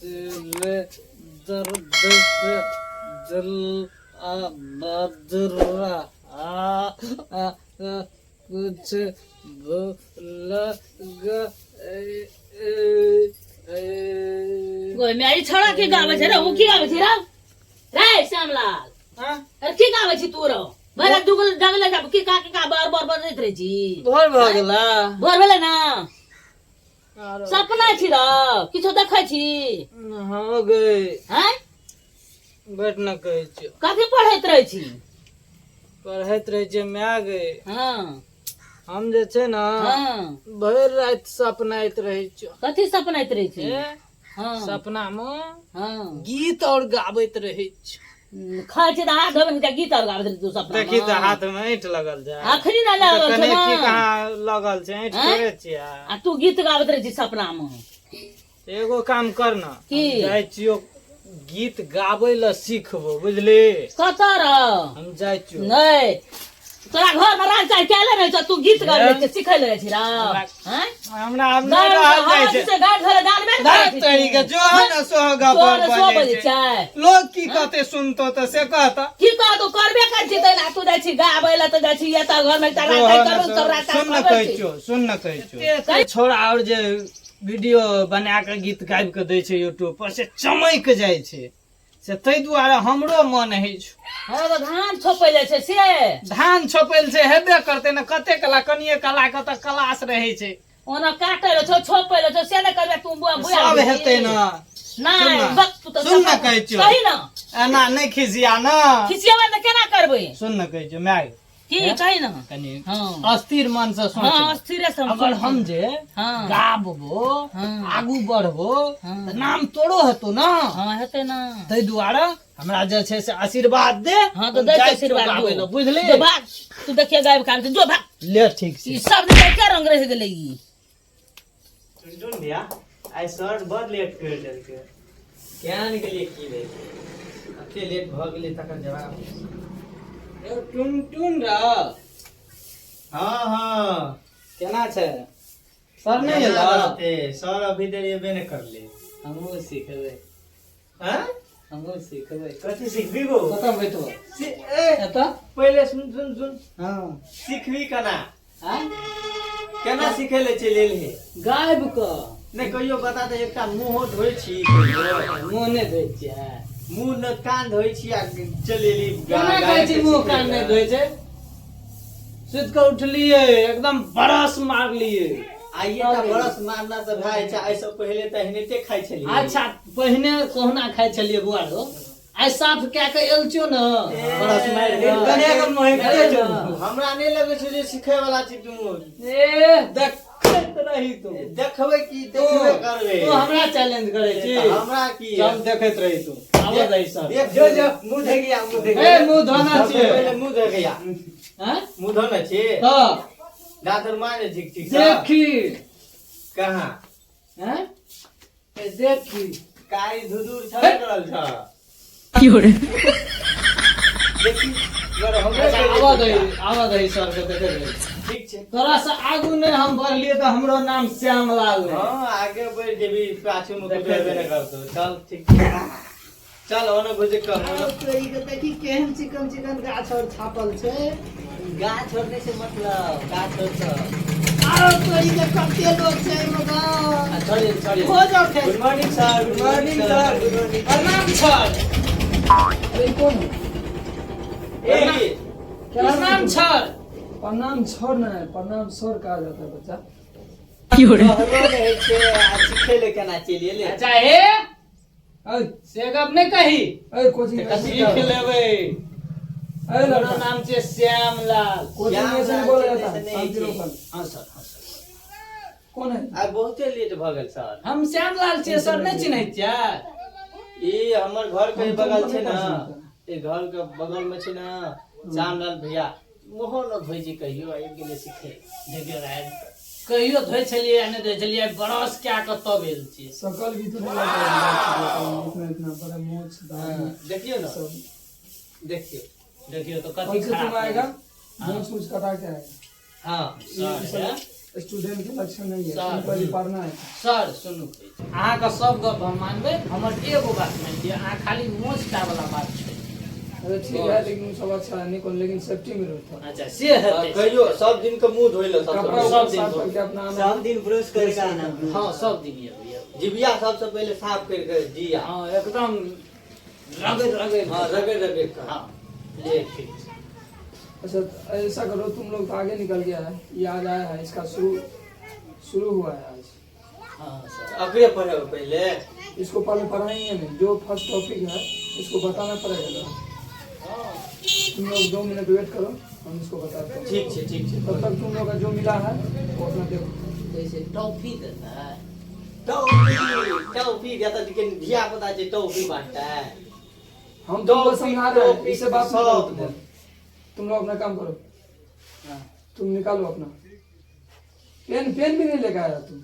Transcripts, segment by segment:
तेरे दर्द से दिल आ बदरा आ, आ, आ, कुछ भूल गए ए, गोय में आई छड़ा की गावे छै रे ओ की गावे छै रे रे श्यामलाल हाँ? अरे की गावे छी तू रो भला दुगल डगले जाब की का की का बार बार बजैत रहै छी भोर भऽ गेला भोर भेलै ना आरो सपना छी र किछो देखै छी हँ गे हैं बैठ न कहै छियौ कथी पढ़ैत रहै छी पढ़ैत रहै छियै माय गे हँ हम जे छै ने हँ भरि राति सपनाइत रहै छियौ कथी सपनाइत रहै छी ए, हँ सपना मे हँ गीत और गाबैत रहै छियौ खाइ छी तऽ हाथ धोबै ने गीत और गाबैत रहै तू सपना देखी तऽ हाथ मे ऐंठ लगल छै अखनी ना लागल छौ कने ना की कहाँ लगल छै ऐंठ आँय? थोड़े छियै आ तू गीत गाबैत रहै छी सपना मे एगो काम कर ना की? जाइ छियौ गीत गाबै लए सिखबो बुझली कतऽ रह हम जाइ छियौ नहि तोरा घर में राज चाय कैले नहीं छौ तू गीत गाबै छै सिखै ले छी रा हैं हमरा आब नहि रहल जाइ छै से गाय घर जानबे ने धर करै तोरी के जो है ना सो गप तोर सो बजै छै लोग की कहते सुनतो तऽ से कहता की कह तू करबे कर छी तैना तू जाइ छी गाबै ले तऽ जाइ छी एतऽ घर में एकटा जो राज है चाय ना करू सो- सब राज चाय सुन न करबै कहै छी छियौ सुन न कहै छियौ छोड़ा और जे वीडियो बना कऽ गीत गाबि कऽ दै छै यूट्यूब पर से चमकि जाइ छै से ताहि दुआरे हमरो मन होइ छै। हँ तऽ धान छोपै जाइ छै से धान छोपै छै हेबे करतै ने कते कला कनिये कला के तऽ क्लास रहै छै। ओना काटै लए छौ छोपै लए छौ से नहि करबै तू बुआ बुआ सब हेतै ने। नहि सुन ने, बक तू तऽ सुन ने सब- कहै छियौ। कही ने। एना नहि खिसिया ने। खिसियेबै तऽ केना करबै? सुन ने कहै छियौ माय। की कही ने। कनि हँ। अस्थिर मन से सोच। हँ अस्थिरे से हम अगर सोचै। हम जे हँ। गाबबो हँ। आगू बढ़बो हँ। तऽ नाम तोरो हेतो ना। हँ हेतै ना। ताहि दुआरे हमरा जे छै से आशीर्वाद दे। हँ तऽ दै जाइ छियौ छियौ आशीर्वाद गाबै जो। लए, बुझली? जो भाग तू देखिए गायब काम जो भाग। ले ठीक छै। ई सब दिन एके रंग रहि गेलै ई। टुनटुन भैया आइ सर बड़ लेट करि देलकै। केना ने गेलियै की भेल एते लेट भऽ गेलै तकर जवाब। यौ टुनटुन र। हँ हँ। केना छै सर? नहि केना एलौ? रहतै सर, अभी धरि एबे नहि करलै। हमहूँ सिखबै। हँ हमहूँ सिखबै। कथी सिखबी गो? कतऽ बैठबो? ए एतऽ पहिले सुन सुन सुन। हँ सिखबी केना? आँय? केना सिखै ले चलि एलही? गाबि कऽ। नहि कहियो बता दे एकटा मुँहो धोइ छी कहियो? मुँह नहि धोइ छियै? मुँह न कान धोइ छी आ चलि एली। केना कहै छी मुँह कान नहि धोइ छै? सुति कऽ उठलियै एकदम बरस मारलियै। आइए टा बरस मारना तऽ भए जाइ छै, एहिसँ पहिले तऽ एनाहिते खाइ छलियै। अच्छा पहिने कहुना खाइ छलियै बौआ रो, आइ साफ कए कऽ एल छियौ ने बरस मारि कऽ। कने के महकते छौ। हमरा नहि लगै छै जे सिखै वाला छी तू। ए देखैत रही तू। देखबै की देखबे करबै। तू हमरा चैलेंज करै छी? तऽ हमरा की? चल देखैत रही तू, आबऽ दही सर। देख जो जो मुँह धो गया मुँह धो ए मुँह धोना छियै। पहिले मुँह धो गया। हैं? मुँह धोने छी? तऽ दाँत आर मारै छी ठीक से? देखी। कहाँ? हैं? ए देखी। कारी धुधुर छल करल छ। देखी अगर हमरे अच्छा, आबऽ दही आबऽ दही सर के देखैत रही। ठीक छै। तोरा से आगू नहि हम बढ़लियै तऽ हमरो नाम श्यामलाल नहि। हँ आगे बढ़ि जेबी पाछू मे कुछ देखै हेबे नहि करतौ। चल ठीक छै चल ओने घुसि कऽ तोरी के देखी केहन चिकन चिकन गाछ और छापल छै। गाछ और नहि छै मतलब गाछ और छ। आरो तोरी के कते लोग छै एहिमे गाँव। छोड़िए छोड़िए हो जाओ खेत। Good morning sir. Good morning sir. Good morning. प्रणाम सर। अरे कौन है? ए प्रणाम सर। प्रणाम छोड़ ना है, प्रणाम सर कहा जाता है बच्चा। कहलो नहि छै आ सिखै ले केना चलि एलै? अच्छा हे अरे से गप नहि कही। अरे कोचिंग में ऐसे सीख क्या होता है? लेबै। अरे हमरो लड़का नाम छै श्यामलाल। कोचिंग में ऐसे नहीं बोला जाता है, शांति रोपन। हाँ सर हाँ सर। कौन है? आइ बहुते लेट भऽ गेल सर। हम श्यामलाल छियै सर, नहि चिन्है छियै? ई हमर घर के हम बगल तुमको छै नहीं ने पहचानते। ई घर के बगल में छै ने श्यामलाल भैया, मुँहो न धोइ छै कहियो, आबि गेलै सिखै। देखियौ राय, कहियो धोइ छलियै आ नहि धोइ छलियै, ब्रश कए कऽ तब एल छियै। शकल भी तो नहीं लगता है, इतना इतना बड़ा मोछ दाढ़ी देखियौ ने सब। देखियौ देखियौ तऽ कथी कल से तुम खराब आएगा हाँ। मोछ उछ कटा के आएगा। हँ सर। स्टूडेंट के लक्षण नहीं है। सर। तुमको अभी पढ़ना है। सर सुनू, अहाँके सब गप हम मानबै, हमर एगो बात मानि लिअ, अहाँ खाली मोछटा वाला बात छै। अच्छा ठीक है, लेकिन वो सब अच्छा है नहीं कौन, लेकिन सेफ्टी में रहता। अच्छा से हेतै। कहियो सब दिन के मुंह धोइ ले। कपड़ा सबसे उपड़ा सब दिन साफ धो। करके अपना आना। सब दिन ब्रश करके आना। हँ, सब दिन एबै एबै। जिबिया सबसे पहिले साफ करके जिया। हँ, एकदम रगड़ रगड़। हाँ, रगड़ रगड़ के। हँ, ले ठीक छै। अच्छा ऐसा करो, तुम लोग तो आगे निकल गया है, ये आज आया है, इसका शुरू शुरू हुआ है आज। हँ सर। अकरे पढ़ेबै पहिले। इसको पहले पढ़ाएंगे नहीं, जो फर्स्ट टॉपिक है उसको बताना पड़ेगा ना। तुम लोग 2 मिनट वेट करो, हम इसको बताते हैं। ठीक छै, ठीक छै। तब तक तुम लोग का जो मिला है वो अपना देखो। कैसे टॉफी देतै? टॉफी, टॉफी देता, लेकिन धिया पुता छै, टॉफी बांटतै। हम तुमको समझा रहे हैं, टॉफी इससे बात नहीं करो। सब। तुम लोग अपना काम करो। हाँ। तुम निकालो अपना पेन। पेन भी नहीं लेकर आया तुम?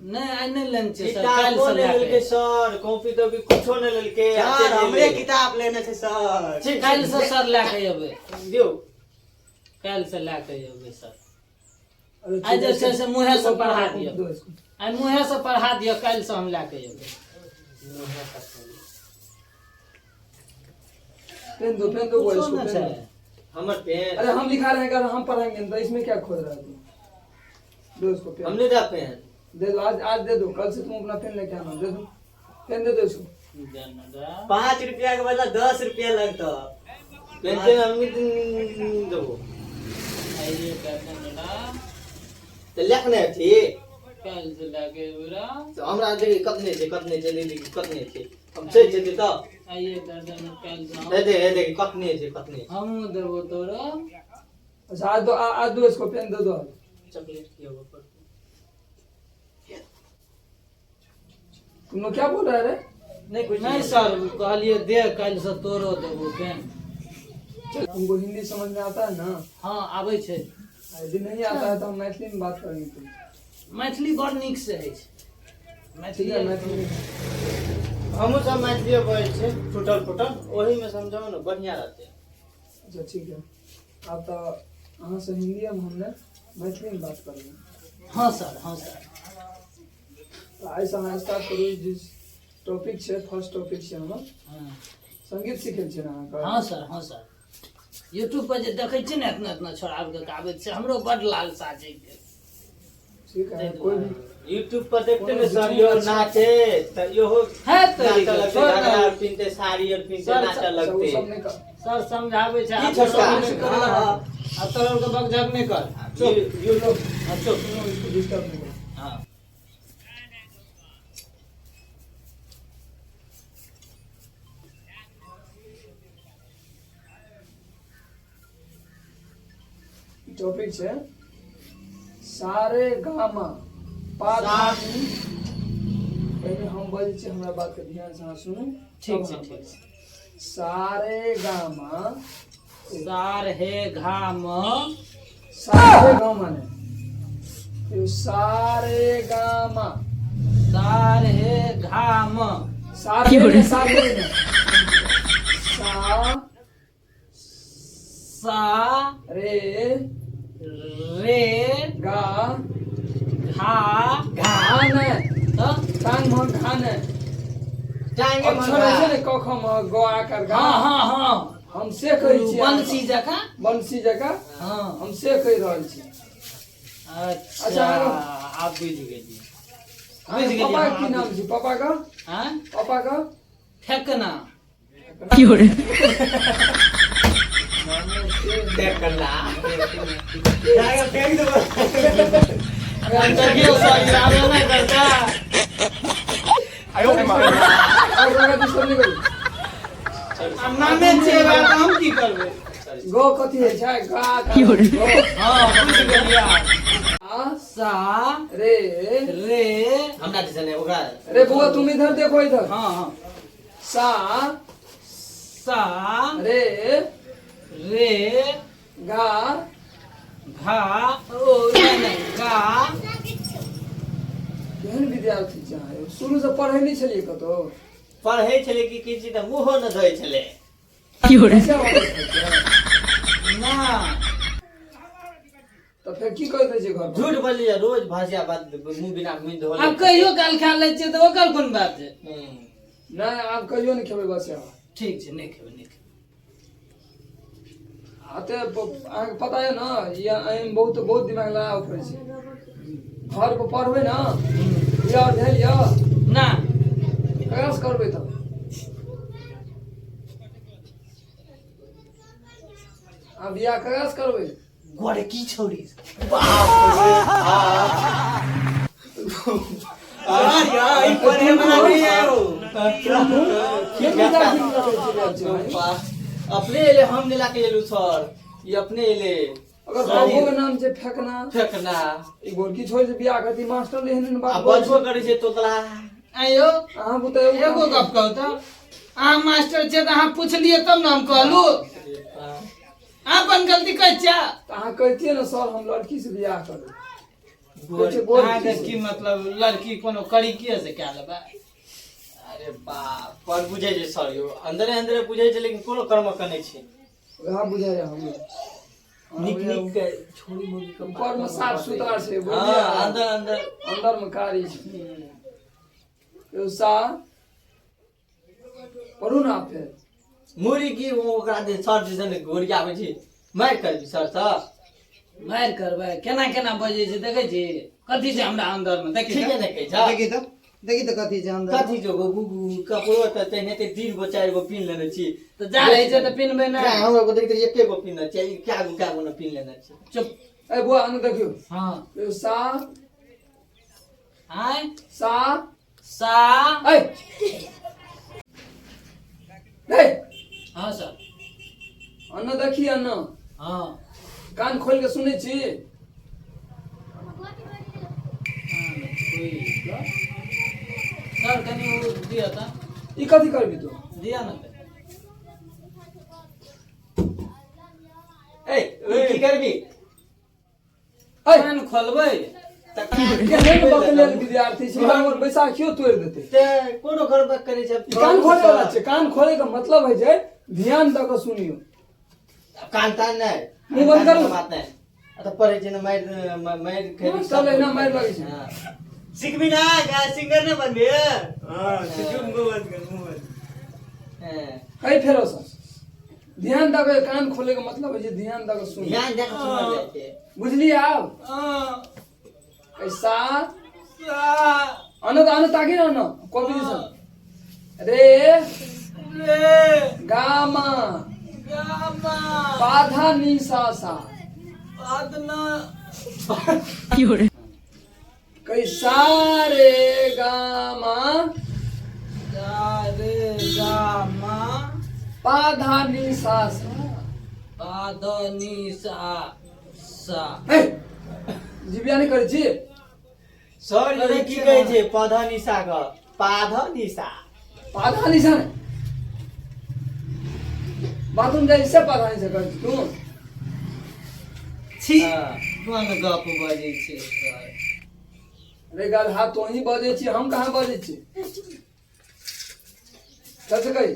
नहि, आइ नहि लेने छियै सर, काल्हि किताबो से नहि लए लेलकै के सर, कॉपी तॉपी कुछो नहि लेलकै। सर, हमरे किताब लेने छै सर। ठीक। काल्हि से सर लए के एबै। दियौ। काल्हि से लए के एबै सर। अरे आज जे छै से मुँहे से तुम अपना पढ़ा कॉपी दियौ। दो इसको। आइ मुँहे से पढ़ा दिअ, काल्हि से हम लए के एबै। पेन दो, पेन दो वो कुछो इसको नहि पेन छै। दो। हमर पेन? अरे हम लिखा रहे हैं, अगर हम पढ़ाएंगे तो इसमें क्या खोज रहा है तुम? दो इसको हम पेन। नहीं दे पेन। दे दो, आज आज दे दो, कल से तुम अपना पेन लेके आना। दे दो पेन, दे दो इसको। 5 रुपया के बदला 10 रुपया लगतो। पेन तेन हम नहीं देबो। आइए कहते ना। तऽ लेखने छी। काल्हि से लए के एबै रा। तऽ हमरा देखी कतने छै, कतने छै, नहीं देखी कतने छै, हम चलि जेतै तऽ। आइए कहते ना, काल्हि से हे देख, हे देख, कतने छै, कतने छै। हमहूँ देबो तोरा। अच्छा आज दो, आज दो इसको पेन, दे दो आज। चॉकलेट खियाबऽ पड़तै। तुम लोग क्या बोल रहे रे? नहि कुछ। नहि सर, कहलियै दे, काल्हि से तोरो देबो पेन। तुमको हिंदी समझ में आता है ना? हँ, आबै छै। यदि नहीं आता है तो हम मैथिली में बात करेंगे तुम। मैथिली बड़ नीक से होइ छै। ठीक मैथिली है, मैथिली में। हमहूँ सब मैथिलीए बजै छियै टूटल फूटल, ओहीमे समझाउ ने, बढ़िआँ रहतै। अच्छा ठीक है, आप तो अहाँ से हिंदी में, हमने मैथिली में बात करेंगे। हँ सर, हँ सर। तो आइ अहाँ स्टार्ट करू, जिस टॉपिक छै, फर्स्ट टॉपिक छै हमर। हँ। संगीत सीखै छियै ने अहाँके? हँ सर, हँ सर। यूट्यूब पर जे देखै छियै ने, एतना एतना छोरा आबि कऽ गाबै छै, हमरो बड लालसा छै। ठीक है, कोई भी यूट्यूब पर देखते ने सर, यो नाचे तऽ इहो है नाचऽ तरीके लगतै। छोड़ घघरा ने। आर पिन्हतै, साड़ी आर पिन्हतै, सर, नाचऽ अच्छा, वो लगतै। सब नहीं कर। सर समझाबै छै। की आब छोटका? सब नहि कर। आब तोरा आरके बकझक नहि कर, चुप। यूट्यूब। हाँ, चुप। तुम लोग इसको डिस्टर्ब नहीं करो। हाँ। टॉपिक छै सारे गामा पा धा नी। पहिले हम बजै छी, हमरा बात के ध्यान से अहाँ सुनू। ठीक तब छै, अहाँ ठीक बजू। छै। सारे गामा। सार हे घाम। सारे गामा ने यो, सारे गामा। सार हे घाम। सारे ने, सारे ने, सा। सा। रे। रे। गा। घा। घा ने। तऽ टांग म घा ने। टांगे अक्षर होइ छै ने, क ख म ग आकार गा। हँ हँ हँ। हम से कहै छी। बंसी जकाँ। बंसी जकाँ। हँ। हम से कहि रहल छी। अच्छा। अच्छा, आरो। आब बुझि गेलियै। अहाँके बुझि गेलियै। पापा हँ, की नाम छी पापा का? आँय? पापा का? फेकना। देखला। फेंक देबो। देखियौ सर, ई आबे नहि करता। और ओकरा डिस्टर्ब नहि करू। आ नामे छियै बात, हम की करबै? ग कथी होइ छै? गा गा, ग। हँ, बुझि गेलियै आब। आ सा। रे। रे। हमरा दिसन नहि, ओकरा। रे बुआ, तुम इधर देखो, इधर। हँ हँ। सा। सा। रे। रे। गा। घा, ओ नहि नहि, गा। केहन विद्यार्थी छै अहाँ यौ? शुरू से पढ़ै नहि छलियै कतौ? पढ़ै छलै कि किछु तऽ मुँहो नहि धोइ छलै। कैसे आवाज छै? ना। तऽ तऽ फेर की कहैत रहै छै घर पर? झूठ बोलिए रोज भसिया बात मुंह बिना मुंह धोले। आब कहियो काल खा लै छियै तऽ ओकर कोन बात छै? नहि, आब कहियो नहि खेबै बसिया भात। ठीक छै, नहि खेबै, नहि खेबै। अते अहाँके पता यऽ ने, ई एहिमे बहुत बहुत दिमाग लगाबऽ पड़ै छै। घर पर पढ़बै ने, बियाह भेल यऽ? ना। ककरासँ करबै तब? आ बियाह ककरासँ करबै? गोरे की छौरी। यार, ई पढ़े वाला नहीं है ओ। के विद्यार्थी रखै छै बच्चा? अपने एले, हम नहीं लाके एलू सर, ई अपने एले। अगर बाबू के नाम छै फेकना। फेकना। ई गोरकी छोड़ से बियाह करती, मास्टर एहन एहन आ बात बोलै बजबो छै। करै छै तोतला। आइयो अहाँ बुते एगो गप कहू तऽ, अहाँ मास्टर छियै तऽ अहाँ पुछलियै तब ने हम कहलू। अहाँ अपन गलती कहै छियै। तऽ अहाँ कहितियै ने, सर हम लड़की से बियाह करबै। कहै छै गोरकी अहाँके से। की मतलब, लड़की कोनो करीकिए से कए लेबै? अरे बाप, पर बुझै छै सर यौ, अन्दरे अन्दरे बुझै छै, लेकिन कोनो कर्म करै छै। वएह बुझाइया हमरो। नीक नीक के छोड़ी मोड़ी के। ऊपर में साफ सुथरा छै, बुझलियै? हँ, अंदर अंदर अंदर में कारी छै। यौ सा पढ़ू ने आब फेर। मुरी की ओ ओकरा जे सर जे छै ने गोरियाबै छै, मारि करबी सर सर। मारि करबै? केना केना बजै छै देखै छी? कथी छै हमरा अंदर मे देखी? ठीके ने कहै छ? देखी तऽ, देखी तऽ, कथी छै अंदर? कथी जो गो कपड़ो तऽ तेहने ते 3 गो 4 गो पिन्ह लेने छी। तऽ जा रहै छै तऽ पिन्हबै ना नहि? हम एगो देखते एके गो पिन्हने छी, ई कए गो कए गो ने पिन्ह लेने छी। चुप। ए बुआ, अन्न देखियौ। हँ। यौ सा। आँय? सा। सा। ए ए। हँ सर। अन्न देखी, अन्न। हँ। कान खोल के सुनै छी? सर, कनि ओ दिअ तऽ। ई कथी करबी तू? दिअ ने। ए, ई की करबी? ए। कान खोलबै। केहन बकलेल विद्यार्थी छै, हमर बैसाखियो तोड़ि देतै। ते कोनो गड़बड़ करै छै। ई कान खोले वाला छै। कान खोले के मतलब है जे ध्यान दऽ कऽ सुनियौ। कान तान नहि। मुँह बंद करू। बात नहि, आ तऽ पढ़ै छै ने, मारि मारि खेबी। चल, एना मारि लगै छै। हँ। सिखबी ना, सिंगर ने बनबी। हां, चुप, मुंह बंद कर, मुंह बंद। हँ। कही फेरो सर, ध्यान दऽ कऽ। कान खोले के मतलब है जे ध्यान दऽ कऽ सुनियौ। ध्यान दए कऽ सुनल जाइ छै। बुझलियै आब? ऐसा अन तऽ अन ताकि न कॉपी दिसन रे। रे। गामा। गामा। पाधा नी सा सा। पादना। कैसा रे गामा। सा रे गामा। पाधा नी सा सा। पादनी सा सा। हे, जिबिया नहि करै छी। सर, ई की कहै छै? पौधा निशा क पाधा निशा। पाधा निशा नहि, बाथरूम जाइ से पाधा निशा करै छी तू। छी। हँ। कोन गप बजै छै सर? अरे गधा, तोही बजै छी, हम कहाँ बजै छी? चल से कही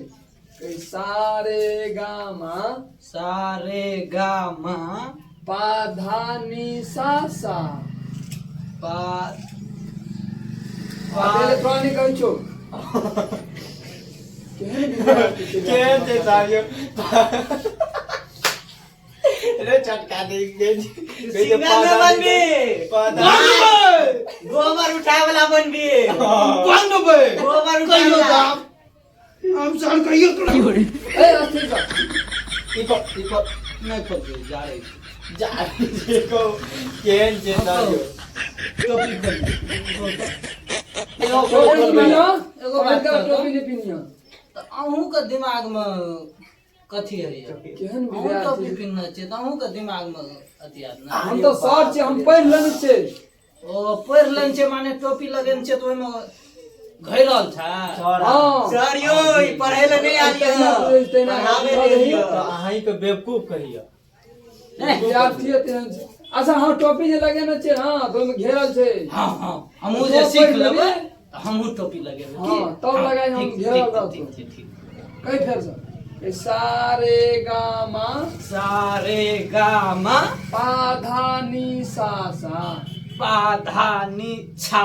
कही, सारे गामा। सा रे गामा। पाधा नी सा सा। पा। पहिले तोरा नहि कहै छौ। केहन विद्यार्थी छै? केहन छै सर यौ? रे चटका दे दे। सिंगर ने बनबी। गोबर उठाए वाला बनबी। बनबै। गोबर उठाए कहियो वाला। दाम हम सर कहियो तोरा। ए, अस्थिर कर। ई पर, ई पर। नहि खोलबै, जा रहै छी। जा जे कहू, केहन छै सर यौ? टोपी खोल। टोपी नहि पिनियो। एगो बात पहिलका कहू। टोपी नहि पिनियो। तऽ अहूँके दिमागमे कथी होइए? केहन अहूँ विद्यार्थी टोपी पिन्हने छियै तऽ अहूँके दिमागमे अथी आयत ने? हम तऽ सर छियै, हम पढ़ि लेने छियै। ओ पढ़ि लेने छै, माने टोपी लगेने छै तऽ ओहिमे घैरल छै। सर। हँ। सर यौ, ई पढ़े ले नहीं आली तहिना है। बुझै छै, तहिना पढ़ावे बुझै ले छै। लियो। तऽ अहींके बेवकूफ कहियो। विद्यार्थी तेहन छै। अच्छा हँ, टोपी जे लगेने छै, हँ, तऽ ओहिमे घेरल छै। हँ हँ, हमहूँ जे तो सीख पढ़ि लेबै लेबै। तऽ हमहूँ टोपी लगेबै की? हँ, तब लगाइ हम ठीक, घेरल ठीक, रहतौ। ठीक ठीक ठीक। कही फेरसँ। सारे गामा सारे गामा पा धा नी सा सा। पा धा नी छा।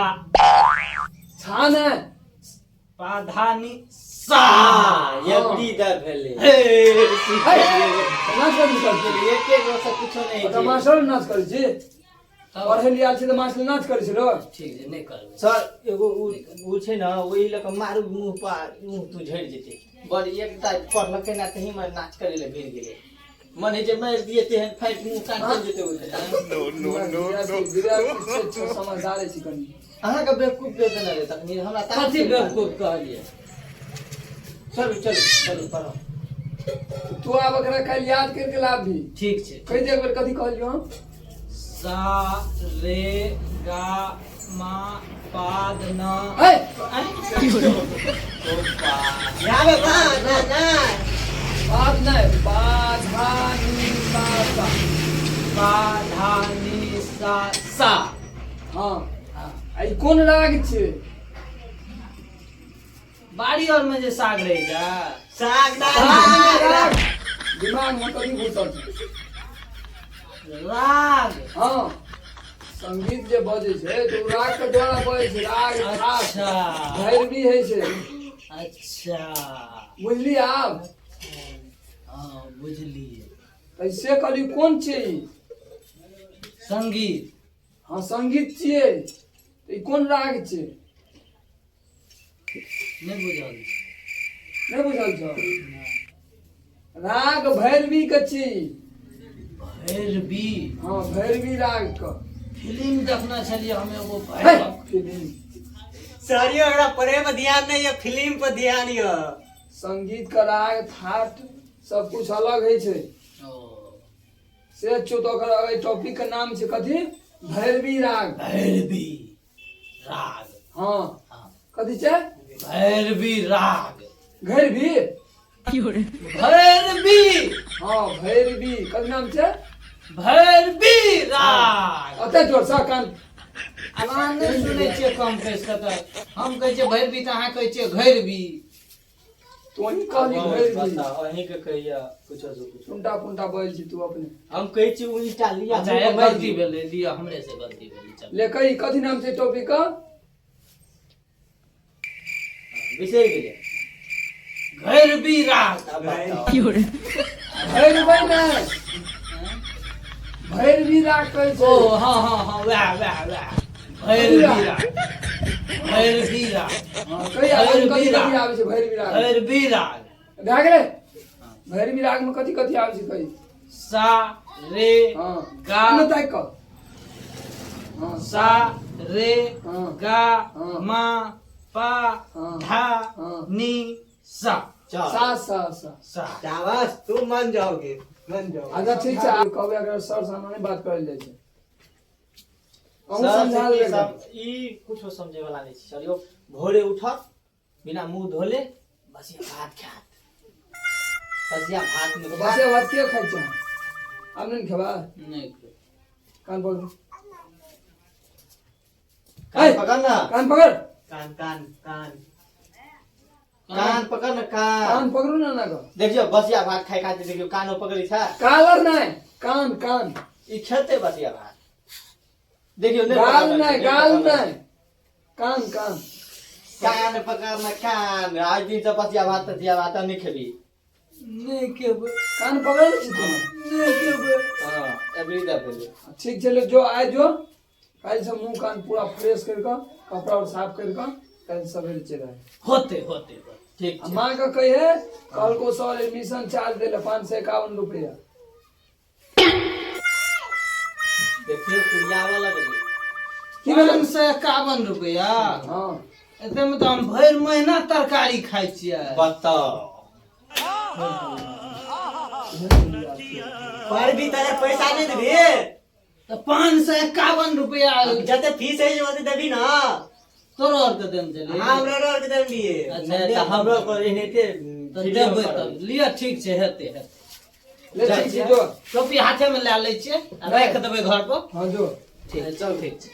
छा ने पा धा नी सा। एबरी द भेलै। हे, है, नाच करी सब। एक एक वर्ष कुछो नहि अच्छा छै। मास्टर नाच करै छी, पढ़ै लिया छै तऽ मास्टर नाच करै छै रो। ठीक छै, नहि करबै। सर एगो उ छै ने, ओहि लऽ कऽ मारू मुँह पर, मुँह तू झड़ि जेतै। बड़ एकटा पढ़लकै ना तही मे नाच करै लए भिड़ गेलै। मन होइ छै मारि दिए तेहन फाटि मुँह कान चलि जेतै ओहि। नो नो नो नो समझदार छी कनि। अहाँके बेवकूफ दे देने रहै तखनी हमरा। कथी बेवकूफ कहलियै? चलू चलू चलू, पढ़ो। तू आब एकरा काल्हि याद करके लाभ भी। ठीक छै। कहि दे एक बेर, कथी कहलियौ हम? सा रे गा मा पाद न। है। याबे बा ना ना। पाद नहि, पा धा नी सा सा। पा धा नी सा सा। हँ, आ ई कोन राग छै? बाड़ी और में जे साग रहे छै। साग ना। राग नहि, राग। दिमाग में कथी घुसल छै? राग। हँ, संगीत जे बजै छै तऽ ओ राग के द्वारा बजै छै, राग थाट। अच्छा। भैरवी होइ छै। अच्छा। बुझली आब? हँ, बुझलियै। तऽ से कहली, कोन छै ई? संगीत। हँ, संगीत छियै तऽ ई कोन राग छै? नहि बुझल। नहि बुझल छौ? राग भैरवी के छी। भैरवी? हँ, भैरवी राग के। फिल्म देखने छलियै हम एगो हे, भैरव। फिल्म। सर यो एकरा पढ़े पर ध्यान नहीं है, फिल्म पर ध्यान यो। संगीत के राग that सब कुछ अलग होइ छै। ओ। से छौ तऽ ओकर एहि टॉपिक के नाम छै कथी? भैरवी राग। भैरवी राग। हँ। हँ। कथी छै? भैरवी राग। भैरवी। भैरवी। हँ, भैरवी। कथी नाम छै? भैरवी राग। अते जोर से कान। आब अहाँ नहि सुनै छियै कम कहि कऽ तऽ हम कहै छियै भैरवी तऽ अहाँ कहै छियै घैरवी। तू ही कहली भैरवी। बताउ, अहींके कहिया कुछो से कुछो। उल्टा पुल्टा बजै छी तू अपने। हम कहै छी उल्टा लिया। अच्छा, एक गलती भेलै, लिअ, हमरे से गलती भेलै, चलू। ले कही, कथी नाम छै टॉपिक के? बिसरि गेलियै। घैरवी राग। आब बताउ। भैरवी नहि, भैरवी राग कहै छै। ओ हँ हँ हँ, वएह वएह वएह, भैरवी राग, भैरवी राग। हँ, कही आब कथी भैरवी कथी राग। आबै छै भैरवी राग? भैरवी राग। भए गेलै। भैरवी राग में कथी कथी आबै छै, कही। सा रे हँ। गा। एने ताकि कऽ, हँ। सा रे हँ। गा हँ। मा पा हँ। धा हँ। नी सा। चल। सा सा सा। सा। शाबाश, तू मन जाओगे, मन जाओगे। अच्छा ठीक छै, आब कहबै अगर सर सामने नहि बात करल जाइ छै, अहूँ सर समझा से की देबै। ई कुछो समझे वाला नहि छै सर यौ। भोरे उठत बिना मुंह धोले बसिया भात खायत, बसिया भात में खायत। बसिया भात के खाइ छै? आब नहि ने खेबा? नहि। कान पकड़। कान पकड़ ना। कान पकड़। कान कान कान। कान पकड़ ना, कान। कान पकड़ू ना ना कऽ। देखियौ, बसिया भात खाय खातिर देखियौ कानो पकड़ै छै। कालर नहि, कान कान। ई खेतै बसिया भात, देखियौ नहि गाल पकड़ल नहि छै, गाल पकड़ल नहि, कान कान। कान पकड़ ना कान। आज दिन से बसिया भात तसिया भात नहि खेबी। नहि खेबै। कान पकड़ल छी तू? नहि खेबै। हँ, एबरी दा भेलै। ठीक छै, ले जो, आइ जो। काल्हि से मुँह कान पूरा फ्रेश करि कऽ, कपड़ा और साफ करि कऽ काल्हि सवेरे चलि आइ। होते होते होते। ठीक आ छै। माँ के कहिए कल को सर एडमिशन चार्ज देले 551 रुपया। देखियौ, कुरियाबऽ लगलै। की भेलै? 551 रुपया? हँ। एते में तऽ हम भरि महीना तरकारी खाइ छियै। बताउ। पर भी तेरे पैसा नहीं देबी? तऽ 551 रुपया। जते फीस है ओते देबी ना। तोरो आर के देन छलै? हाँ, हमरा और के देन लिए। अच्छा। नहि तऽ हमरो पर एनाहिते। तऽ देबै तब, लिअ, ठीक छै, हेतै हेतै। ले, ठीक छै, जो। टोपी हाथे में लए लै छियै आ राखि देबै घर पर। हँ, जो। ठीक, चल, ठीक छै।